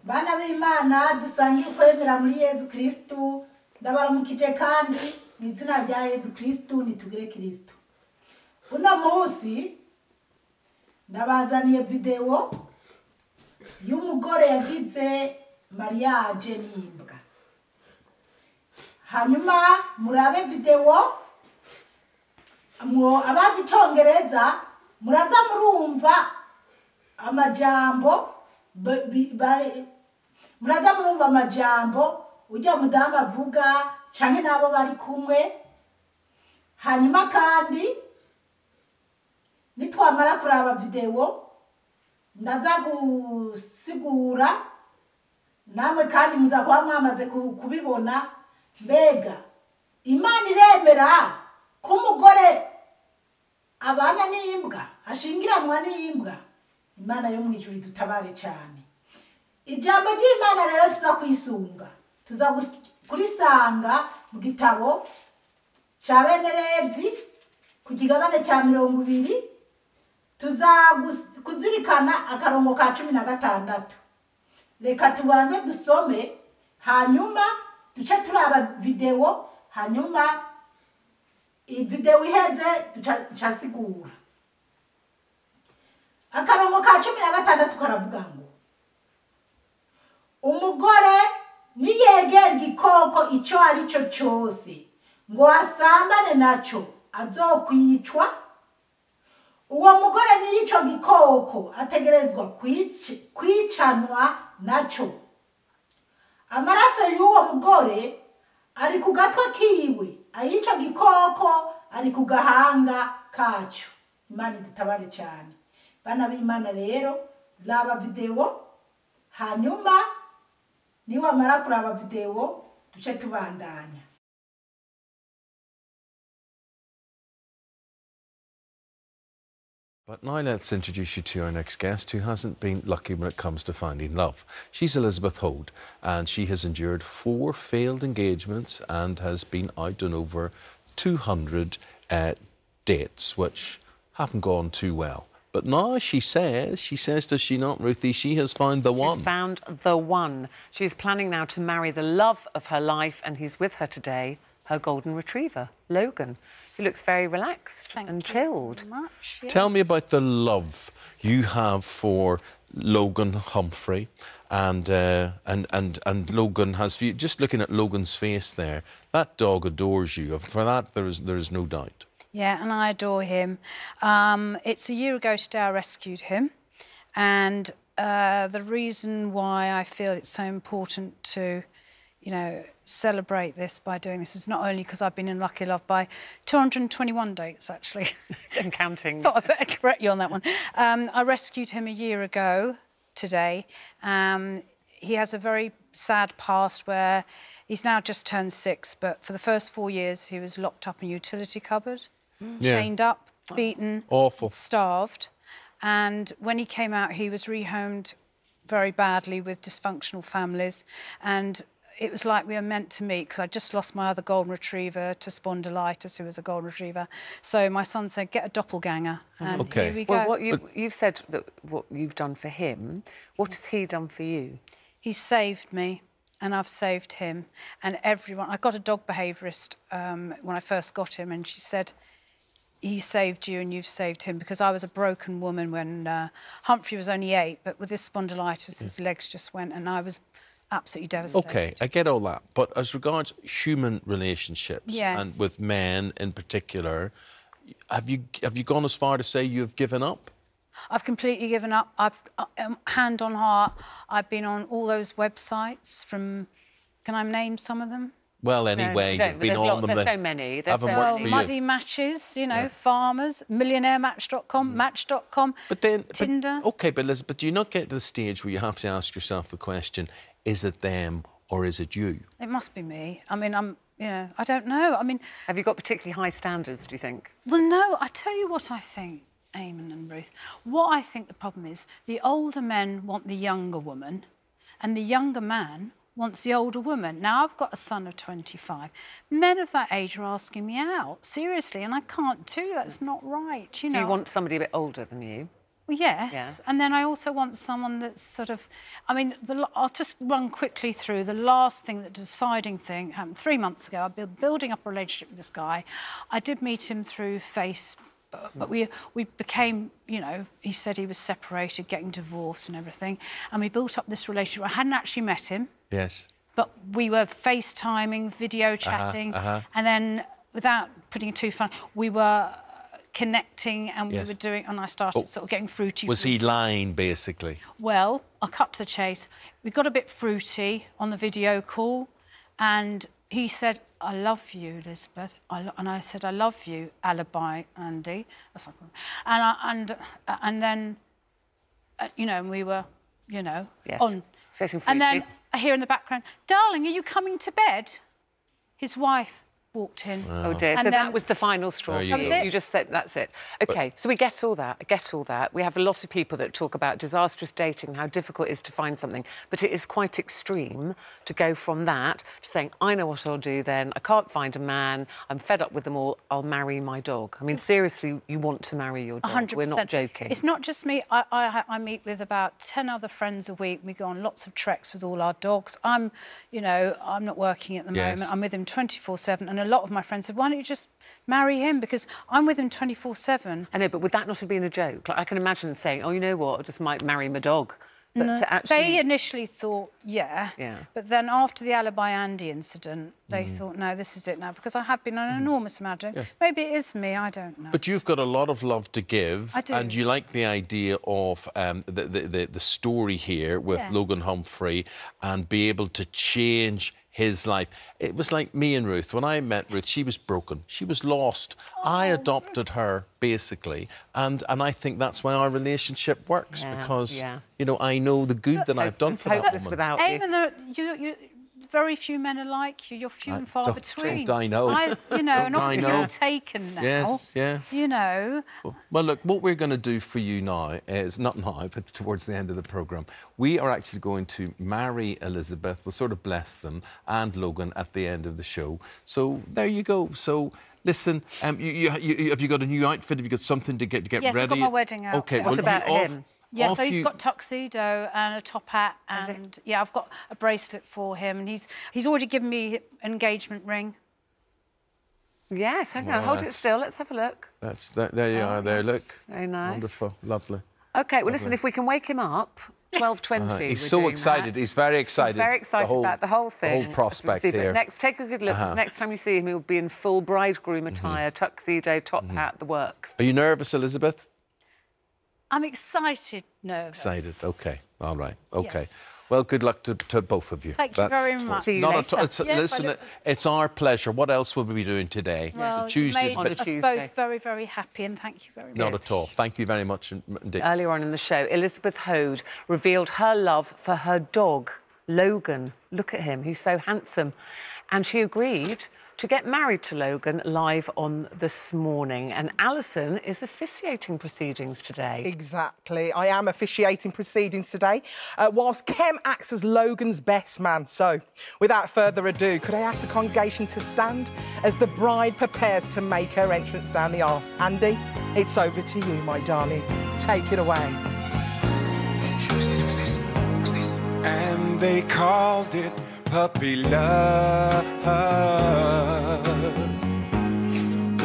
Bana b'Imana dusangiye kwemera muri Yezu Kristu, ndabaramukije kandi mu izina rya Yezu Kristu nitugire Kristu. Uno munsi ndabazaniye video y'umugore yagize mariage n'imbwa. Hanyuma murabe video, mwo abazi icyongereza muraza murumva amajambo, muraza murumva amajambo ujya mudamu avuga canke nabo bari kumwe. Hanyuma kandi nitwamara kuraba video ndaza gusigura namwe, kandi muza kuba mwamaze kubibona. Mbega Imana iremera ko umugore abana n'imbwa, ashingiranwa n'imbwa? Imana yo mwijuru idutabare cyane. Ijambo ry'Imana rero tuza kwisunga, tuza kurisanga mu gitabo cya bene Levi ku kigabane cya 20, tuza kuzirikana akarongo ka 16. Reka tubanze dusome, hanyuma duce turaba video, hanyuma video iheze ducasigura. Akarongo ka 16 karavuga ngo umugore niyegera igikoko icyo ari cyo cyose ngo asambane naco azokwicwa. Uwo mugore n'ico gikoko ategerezwa kwicanwa naco. Amaraso y'uwo mugore ari ku gatwe kiwe, ayico gikoko ari ku gahanga kaco. Imana idutabare cyane. Bana b'Imana rero raba video, hanyuma niwamara kuraba video duce tubandanya. But now let's introduce you to our next guest, who hasn't been lucky when it comes to finding love. She's Elizabeth Hoad, and she has endured 4 failed engagements and has been out on over 200 dates, which haven't gone too well. But now she says, does she not, Ruthie, she has found the one. She's found the one. She's planning now to marry the love of her life, and he's with her today, her golden retriever, Logan, who looks very relaxed and chilled. Thank you very much. Yes. Tell me about the love you have for Logan Humphrey, and Logan has for you. Just looking at Logan's face there, that dog adores you. For that, there is no doubt. Yeah, and I adore him. It's a year ago today I rescued him, and the reason why I feel it's so important to, you know, celebrate this by doing this is not only because I've been in lucky love by 221 dates, actually. And counting. Thought I'd better correct you on that one. I rescued him a year ago today. He has a very sad past where he's now just turned 6, but for the first 4 years he was locked up in a utility cupboard, chained up, beaten, awful, starved. And when he came out, he was rehomed very badly with dysfunctional families, and it was like we were meant to meet, because I just lost my other golden retriever to spondylitis, who was a golden retriever. So my son said, get a doppelganger, and okay, here we go. Well, what you've said that what you've done for him, what has he done for you? He saved me, and I've saved him, and everyone. I got a dog behaviourist when I first got him, and she said, he saved you and you've saved him, because I was a broken woman when Humphrey was only 8, but with this spondylitis, his legs just went, and I was absolutely devastated. OK, I get all that, but as regards human relationships, yes, and with men in particular, have you gone as far to say you've given up? I've completely given up. I've hand on heart, I've been on all those websites from... Can I name some of them? Well, anyway, no, you've been on them. There's so many. There's so many. Muddy Matches, you know, Farmers, MillionaireMatch.com, Match.com, but then, Tinder. But, OK, but Liz, but do you not get to the stage where you have to ask yourself the question, is it them or is it you? It must be me. I mean, I'm, you know, I don't know. I mean... Have you got particularly high standards, do you think? Well, no, I tell you what I think, Eamon and Ruth. What I think the problem is, the older men want the younger woman and the younger man wants the older woman. Now, I've got a son of 25. Men of that age are asking me out, seriously, and I can't do that. It's not right, you know. So you want somebody a bit older than you? Well, yes. Yeah. And then I also want someone that's sort of... I mean, I'll just run quickly through the last thing, the deciding thing happened 3 months ago. I've been building up a relationship with this guy. I did meet him through Facebook, but we became, you know, he said he was separated, getting divorced and everything, and we built up this relationship. I hadn't actually met him. Yes. But we were FaceTiming, video chatting, and then, without putting it too far, we were connecting and we were doing, and I started sort of getting fruity. Was he lying, basically? Well, I'll cut to the chase. We got a bit fruity on the video call, and he said, I love you, Elizabeth. And I said, I love you, Alibi Andy. That's not, and then, you know, and we were, you know, on. And then I hear in the background, darling, are you coming to bed? His wife walked in. Wow. Oh dear, and so that was the final straw. That was it. You just said, that's it. OK, so we get all that, I get all that. We have a lot of people that talk about disastrous dating, how difficult it is to find something, but it is quite extreme to go from that to saying, I know what I'll do then, I can't find a man, I'm fed up with them all, I'll marry my dog. I mean, seriously, you want to marry your dog. 100%. We're not joking. It's not just me. I meet with about 10 other friends a week. We go on lots of treks with all our dogs. I'm, you know, I'm not working at the moment. I'm with him 24/7, and a lot of my friends said, why don't you just marry him? Because I'm with him 24/7. I know, but would that not have been a joke? Like, I can imagine saying, oh, you know what, I just might marry my dog. But no, to actually... They initially thought, yeah. But then after the Alibi Andy incident, they thought, no, this is it now, because I have been an enormous amount of... Maybe it is me, I don't know. But you've got a lot of love to give. I do. And you like the idea of the story here with Logan Humphrey and be able to change his life. It was like me and Ruth. When I met Ruth, she was broken. She was lost. Oh. I adopted her, basically, and I think that's why our relationship works, because, you know, I know the good that I've done for that woman. Without you. Eamon, very few men are like you. You're few and far between. Don't I know. You know, and obviously you're taken now. Yes, yes. You know. Well, look, what we're going to do for you now is, not now, but towards the end of the programme, we are actually going to marry Elizabeth. We'll sort of bless them and Logan at the end of the show. So there you go. So... Listen, have you got a new outfit? Have you got something to get ready? Yes, I've got my wedding outfit. Okay, what about him? Yeah, so he's got tuxedo and a top hat, and yeah, I've got a bracelet for him, and he's already given me an engagement ring. Yes, hang on, hold it still. Let's have a look. That's that, there you are. There, look. Very nice. Wonderful, lovely. Okay, well, listen, if we can wake him up. 12:20. He's so excited. He's very excited. He's very excited about the whole thing. The whole prospect here. But next, take a good look, because next time you see him, he'll be in full bridegroom attire, tuxedo, top hat, the works. Are you nervous, Elizabeth? I'm excited, nervous. Excited, OK. All right, OK. Yes. Well, good luck to both of you. Thank you very much. See you later. Listen, it's our pleasure. What else will we be doing today? Well, Tuesday's you made us both very, very happy, and thank you very much. Not at all. Thank you very much indeed. Earlier on in the show, Elizabeth Hoad revealed her love for her dog, Logan. Look at him, he's so handsome. And she agreed to get married to Logan live on This Morning. And Alison is officiating proceedings today. Exactly. I am officiating proceedings today, whilst Kem acts as Logan's best man. So, without further ado, could I ask the congregation to stand as the bride prepares to make her entrance down the aisle? Andy, it's over to you, my darling. Take it away. Who's this? Who's this? Who's this? Who's this? And they called it puppy love.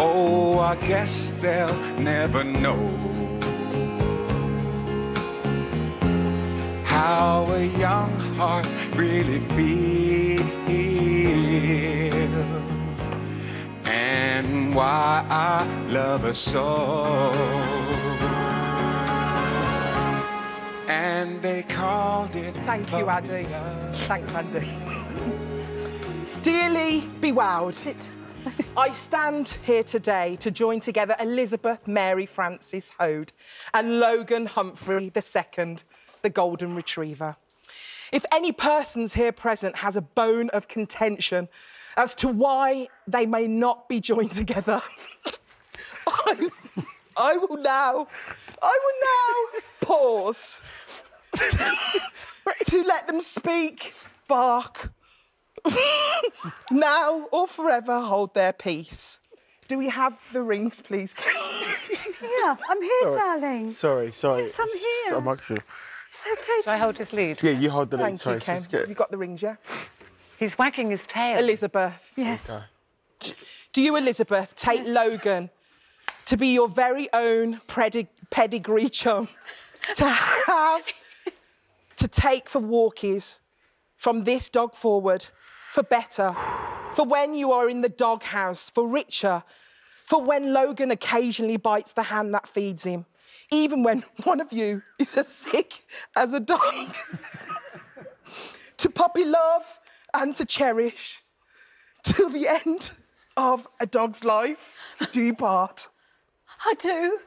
Oh, I guess they'll never know how a young heart really feels and why I love her so. And they called it. Thank you, Addy. Thanks, Andy. Dearly bewowed, I stand here today to join together Elizabeth Mary Frances Hoad and Logan Humphrey II, the Golden Retriever. If any persons here present has a bone of contention as to why they may not be joined together, I will now pause to let them speak, bark, now or forever hold their peace. Do we have the rings, please? Yeah, I'm here, darling. Sorry, sorry. Yes, I'm here. I'm actually... It's OK. Do I hold his lead? Yeah, you hold the lead. Thank you, Kem. Have you got the rings, yeah? He's wagging his tail. Elizabeth. Yes. Okay. Do you, Elizabeth, take Logan to be your very own pedigree chum, to have, to take for walkies from this dog forward, for better, for when you are in the doghouse, for richer, for when Logan occasionally bites the hand that feeds him, even when one of you is as sick as a dog, to puppy love and to cherish till the end of a dog's life. Do you part? I do.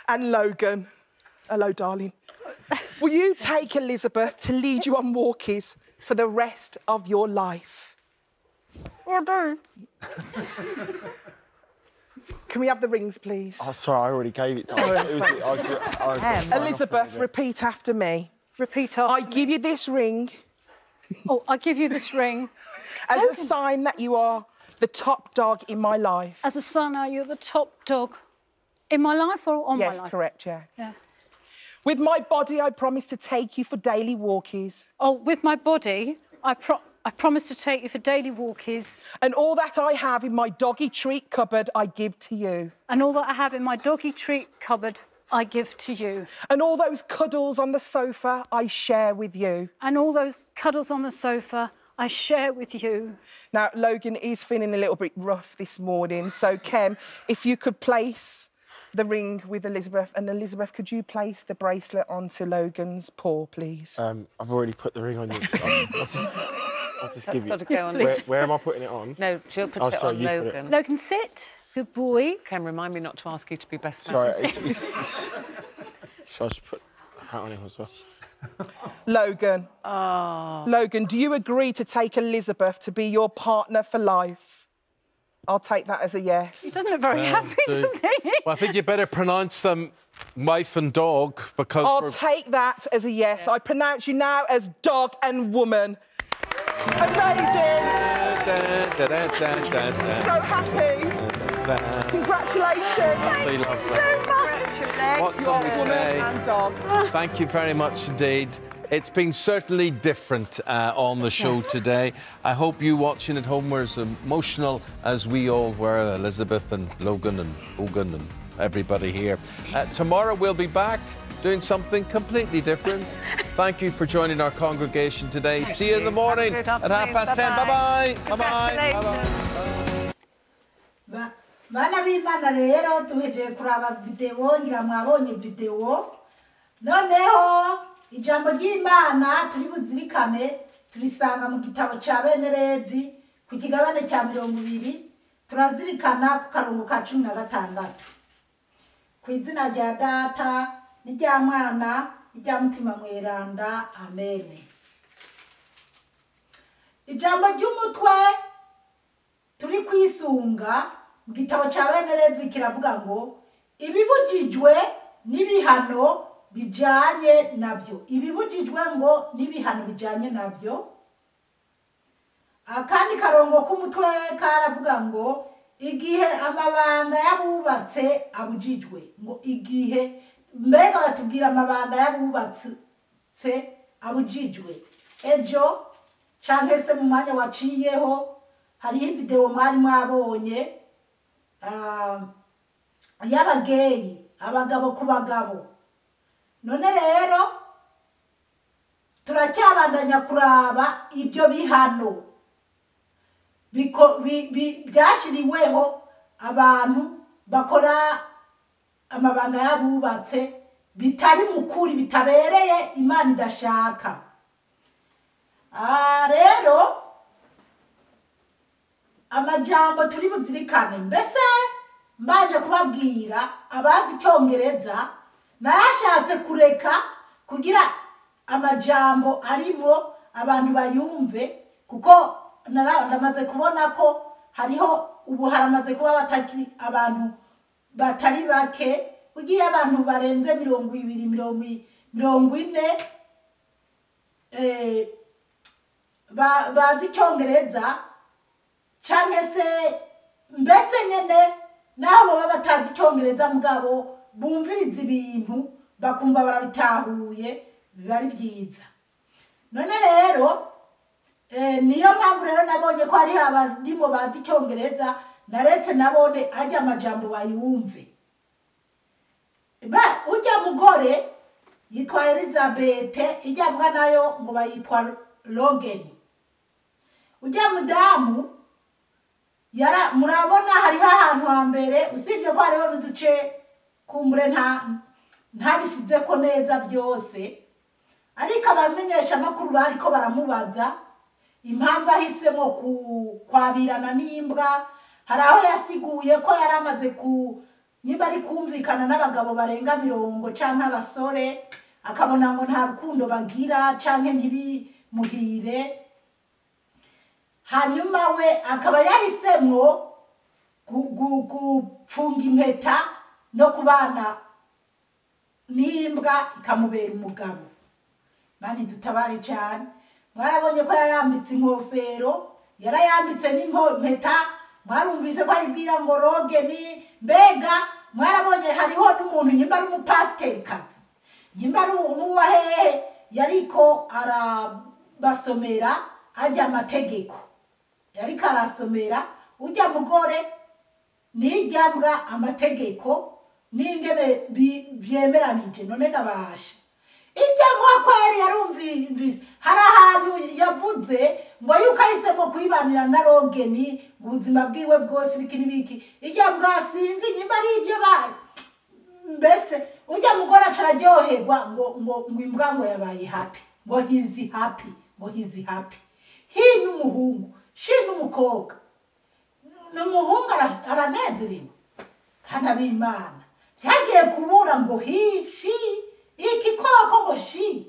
And Logan, hello, darling. Will you take Elizabeth to lead you on walkies for the rest of your life? I do. Can we have the rings, please? Oh, sorry, I already gave it to her. Elizabeth, repeat after me. Repeat after me. I give you this ring. Oh, I give you this ring. As a sign that you are the top dog in my life. As a sign that you're the top dog in my life or on my life? Yes, correct, yeah. Yeah. With my body, I promise to take you for daily walkies. Oh, with my body, I promise to take you for daily walkies. And all that I have in my doggy treat cupboard, I give to you. And all that I have in my doggy treat cupboard, I give to you. And all those cuddles on the sofa, I share with you. And all those cuddles on the sofa, I share with you. Now, Logan is feeling a little bit rough this morning, so, Kem, if you could place the ring with Elizabeth, and Elizabeth, could you place the bracelet onto Logan's paw, please? I've already put the ring on you. I'll just give you. Yes, where am I putting it on? No, she'll put it on Logan. Logan, sit. Good boy. Kem, remind me not to ask you to be best man. Sorry, shall I just put a hat on him as well? Logan. Oh. Logan, do you agree to take Elizabeth to be your partner for life? I'll take that as a yes. He doesn't look very happy, does he? Well, I think you better pronounce them wife and dog, because... I'll take that as a yes. Yeah. I pronounce you now as dog and woman. Amazing! Da, da, da, da, da. So happy. Congratulations. Thank you so much. What can we say? And dog. Thank you very much indeed. It's been certainly different on the show today. I hope you watching at home were as emotional as we all were, Elizabeth and Logan and Ogan and everybody here. Tomorrow we'll be back doing something completely different. Thank you for joining our congregation today. Thank See you in the morning at 10:30. Bye-bye. Bye-bye. Bye-bye. Bana b'Imana rero tuhejeje kuraba video, ngira mwabonye video. Noneho ijambo ry'Imana turi buzirikane turisanga mu gitabo ca bene Levi ku kigabane cya 20, turazirikana ku karongo ka 16. Ku izina rya Data n'irya Mwana n'irya Mutima Mweranda, amen. Ijambo ry'umutwe turi kwisunga mu gitabo ca bene Levi kiravuga ngo ibibujijwe n'ibihano bijanye nabyo. Ibibujijwe ngo n'ibihano bijanye nabyo. Akandi karongo k'umutwe karavuga ngo igihe amabanga y'abubatse abujijwe. Ngo igihe, mbega batubwira amabanga y'abubatse abujijwe. Ejo canke se mu mwanya waciyeho hariho video mwari mwabonye y'abageyi, abagabo ku bagabo. None rero turacyabandanya kuraba ibyo bihano byashiriweho abantu bakora amabanga y'abubatse bitari mukuri, bitabereye Imana idashaka. Rero amajambo turi buzirikane, mbese mbanje kubabwira abazi icyongereza narashatse kureka kugira amajambo arimo abantu bayumve, kuko ndamaze kubona ko hariho ubu haramaze kuba bataki abantu batari bake, ugiye abantu barenze 20 40 bazi icyongereza canke se Mbese nyene naho baba batazi icyongereza mugabo bumviriza ibintu bakumva barabitahuye, biba ari byiza. None rero niyo mpamvu rero nabonye ko hariho abarimo bazi icyongereza, naretse nabone ajya amajambo bayumve. Ujya mugore yitwa Elizabeth, ijya mbwa nayo ngo bayitwa Logan. Ujya mudamu yara murabona hariho ahantu hambere, usibye ko hariho n'uduce kumbure ntabisize ko neza byose, ariko abamenyesha makuru bariko baramubaza impamvu ahisemo kwabirana n'imbwa. Hari aho yasiguye ko yaramaze ku niba ari kumvikana n'abagabo barenga 20 canke abasore, akabona ngo nta rukundo bagira canke ntibimuhire. Hanyuma we akaba yahisemwo gupfunga impeta no kubana n'imbwa ikamubera umugabo. Mani dutabare cyane. Mwarabonye ko yarambitse inkofero, yarayambitse n'impeta, mwarumvise ko ayibwira ngo Rogeni. Mbega mwarabonye hariho n'umuntu nyimba ari umupasiterikazi, nyimba ari n'uwahehe, yariko arabasomera ajya amategeko, yariko arasomera ujya mugore n'ijya mbwa amategeko n'ingene byemeranije. None gabasha ijya mbwa ko yari yarumvise hari ahantu yavuze ngo yuko ahisemo kwibanira na Rogeni ubuzima bwiwe bwose biki n'ibiki. Ijya mbwa sinzi nyimba ari ibyo mbese ujya mugore acararyoherwa ngo ngo imbwa ngo yabaye happy, ngo he's happy, ngo he's happy. He n'umuhungu, she n'umukobwa. N'umuhungu aranezerewe. Hana b'Imana byagiye kubura ngo he she iki koko ngo she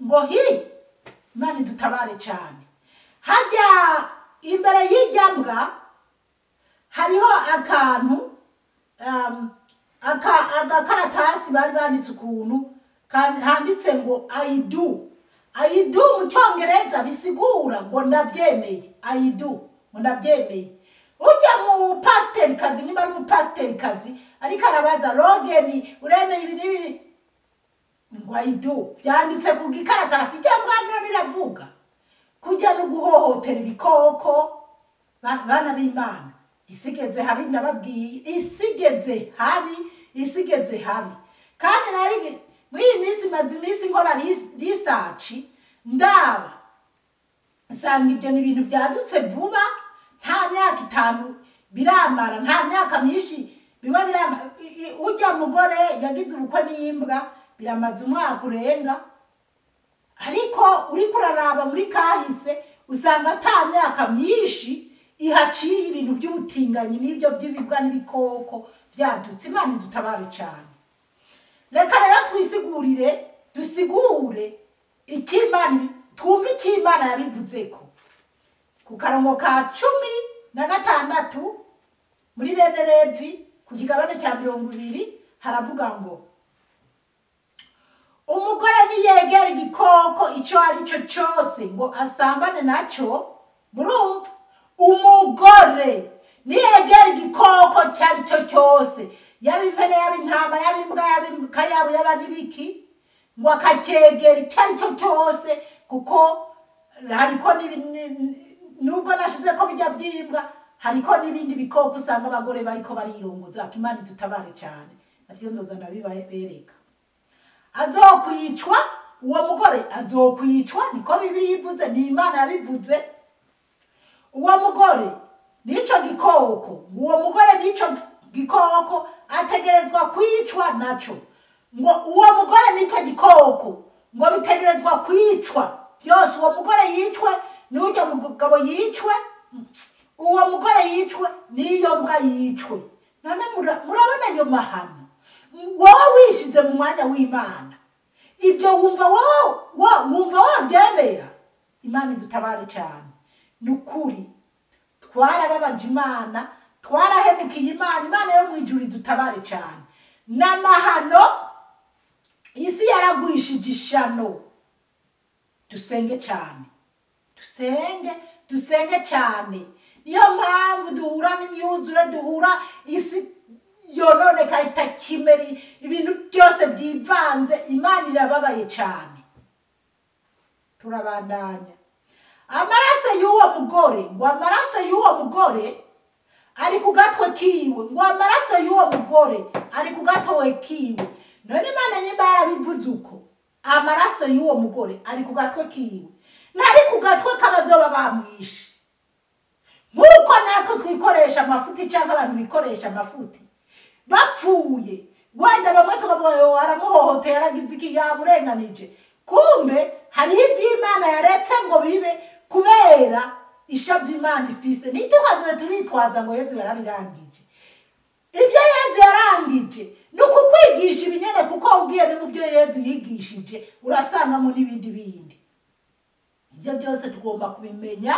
ngo he. Imana idutabare cyane. Hajya imbere y'ijya mbwa hariho akantu agakaratasi bari banditse ukuntu handitse ngo I do. I do mu cyongereza bisigura ngo ndabyemeye. I do ngo ndabyemeye. Ujya mu pasiterikazi, niba ari umupasiterikazi ariko arabaza Rogeni uremeye ibi n'ibi, ngo I do byanditse ku gikaratasi. Ijya mbwa none iravuga kujya no guhohotera ibikoko. Bana b'Imana, isigeze habi nababwiye, isigeze habi, isigeze habi. Kandi nari muri iyi minsi maze iminsi nkora research, ndaba nsanga ibyo ni ibintu byadutse vuba, nta myaka 5 biramara, nta myaka myinshi bimwe biramara. Ujya mugore yagize ubukwe n'imbwa biramaze umwaka urenga, ariko uri kuraraba muri kahise usanga ata myaka myinshi ihaciye ibintu by'ubutinganyi n'ibyo by'ibibwa n'ibikoko byadutse. Imana idutabare cyane. Reka rero twisigurire, dusigure ikimana, twumve ikimana yabivuzeko. Ku karongo ka 16 muri bene Levi ku kigabane cya 20 haravuga ngo umugore niyegera igikoko icyo ari cyo cyose ngo asambane naco. Murumva, umugore niyegera igikoko icyo ari cyo cyose, yaba impene, yaba intama, yaba imbwa, yaba ikayabu, yaba n'ibiki, ngo akacyegera icyo ari cyo cyose, kuko hariko nubwo nashize ko bijya byimbwa, hariko n'ibindi bikoko usanga abagore bariko barirongoza. Imana idutabare cyane, navyo nzoza ndabibereka. Azokwicwa uwo mugore, azokwicwa, niko Bibiliya ivuze, ni Imana yabivuze. Uwo mugore nico gikoko, uwo mugore nico gikoko ategerezwa kwicwa naco. Ngo uwo mugore nico gikoko ngo bitegerezwa kwicwa byose. Uwo mugore yicwe n'ujya mugabo yicwe, uwo mugore yicwe n'iyo mbwa yicwe. None murabona ayo mahano. Wowe wishize mu mwanya w'Imana, ibyo wumva wumva wabyemera? Imana idutabare cyane. Ni ukuri twarababaje Imana, twarahemukiye Imana. Imana yo mu ijuru idutabare cyane. N'amahano isi yaragwishije ishano. Dusenge cyane, dusenge dusenge cyane. Niyo mpamvu duhura n'imyuzure, duhura isi yononeka itakimeri, ibintu byose byivanze. Imana irababaye cyane. Turabandanya. Amaraso y'uwo mugore, ngo amaraso y'uwo mugore ari ku gatwe kiwe, ngo amaraso y'uwo mugore ari ku gatwe kiwe. None Imana nyimba yarabivuze uko, amaraso y'uwo mugore ari ku gatwe kiwe, ntari ku gatwe k'abazoba bamwishe. Nk'uko natwe twikoresha amafuti cyangwa abantu bikoresha amafuti bapfuye, wenda bamwe tukavuga yo aramuhohoteye, aragize iki, yamurenganije. Kumbe hariho iby'Imana yaretse ngo bibe kubera ishavu Imana ifise. Ntitukaze turitwaza ngo Yezu yarabirangije. Ibyo Yezu yarangije ni ukukwigisha ibinyene, kuko ugiye no mu byo Yezu yigishije urasangamo n'ibindi bindi. Ibyo byose tugomba kubimenya.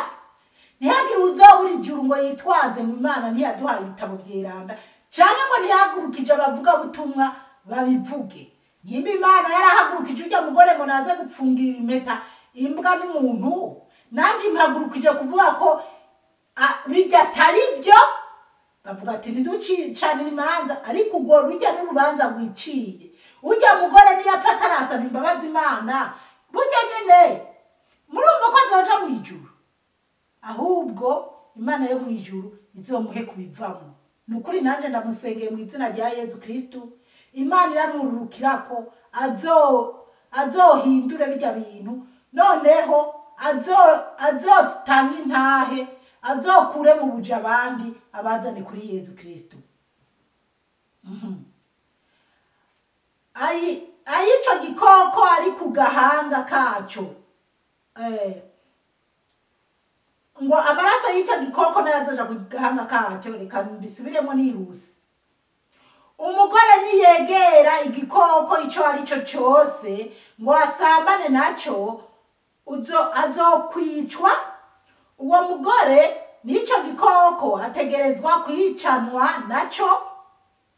Ntihagire uzobura ijuru ngo yitwaze mu Imana ntiyaduhaye ibitabo byeranda, canke ngo ntihagurukije abavugabutumwa babivuge. Nyimba Imana yarahagurukije urya mugore ngo naze gupfungira impeta imbwa n'umuntu, nanje impagurukije kuvuga ko bijya atari byo. Bavuga ati ntiducicanire imanza, ariko urwo rujya n'urubanza rwiciye. Urya mugore niyapfa atarasaba imbabazi Imana, burya nyene murumva ko azoja mu ijuru. Ahubwo Imana yo mu ijuru izomuhe kubivamo. Ni ukuri nanje ndamusengeye mu izina rya Yezu Kristu, Imana iramwururukirako azohindure bijya bintu, noneho azotanga intahe, azokure mu buja abandi abazane kuri Yezu Kristu. Ayico gikoko ari ku gahanga kaco, ngo amaraso y'icyo gikoko nayo azoja ku gahanga kaco. Reka mbisubiremo nihuse. Umugore niyegera igikoko ico ari cyo cyose ngo asambane naco, azokwicwa. Uwo mugore n'icyo gikoko ategerezwa kwicanwa naco,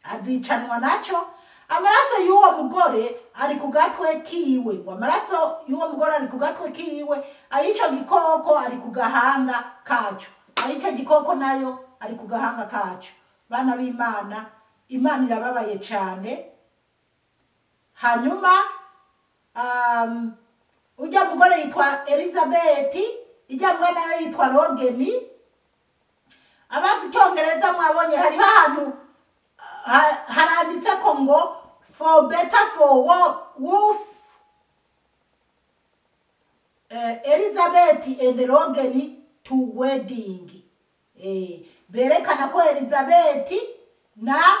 azicanwa naco. Amaraso y'uwo mugore ari ku gatwe kiwe, ngo amaraso y'uwo mugore ari ku gatwe kiwe, ayico gikoko ari ku gahanga kaco, ayico gikoko nayo ari ku gahanga kaco. Bana b'Imana, Imana irababaye cyane. Hanyuma ujya mugore yitwa Elizabeth, ijya mbwa nayo yitwa Rogeni. Abazi icyongereza mwabonye hariho ahantu haranditse ko ngo for better for wolf, Elizabeth and Rogeni to wedding. Berekana ko Elizabeth na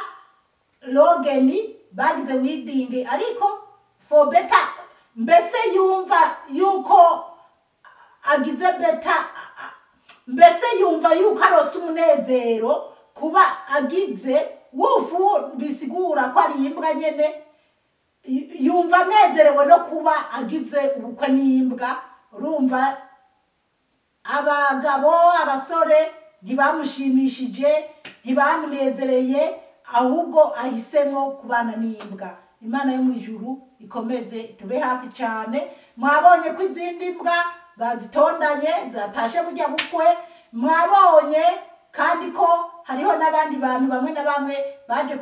Rogeni bagize wedding, ariko for better, mbese yumva yuko agize better, mbese yumva yuko arose umunezero kuba agize wufu, bisigura ko ari imbwa nyene. Yumva anezerewe no kuba agize ubukwe n'imbwa. Urumva abagabo abasore ntibamushimishije, ntibamunezereye, ahubwo ahisemo kubana n'imbwa. Imana yo mu ijuru ikomeze itube hafi cyane. Mwabonye ko izindi mbwa bazitondanye zatashe burya bukwe. Mwabonye kandi ko hariho n'abandi bantu bamwe na bamwe baje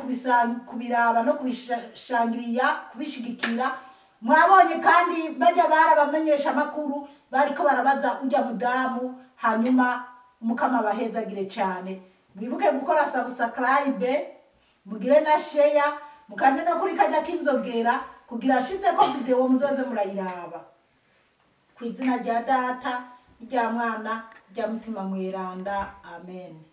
kubiraba no kubishangiriya, kubishigikira. Mwabonye kandi bajya barabamenyesha amakuru, bariko barabaza ujya mudamu. Hanyuma Umukama abahezagire cyane. Mwibuke gukora subscribe, mugire na share, mukande no kuri kajya kinzogera kugira ashize ko video muzoze murayiraba. Ku izina rya Data, rya Mwana, rya Mutima Mweranda. Amen.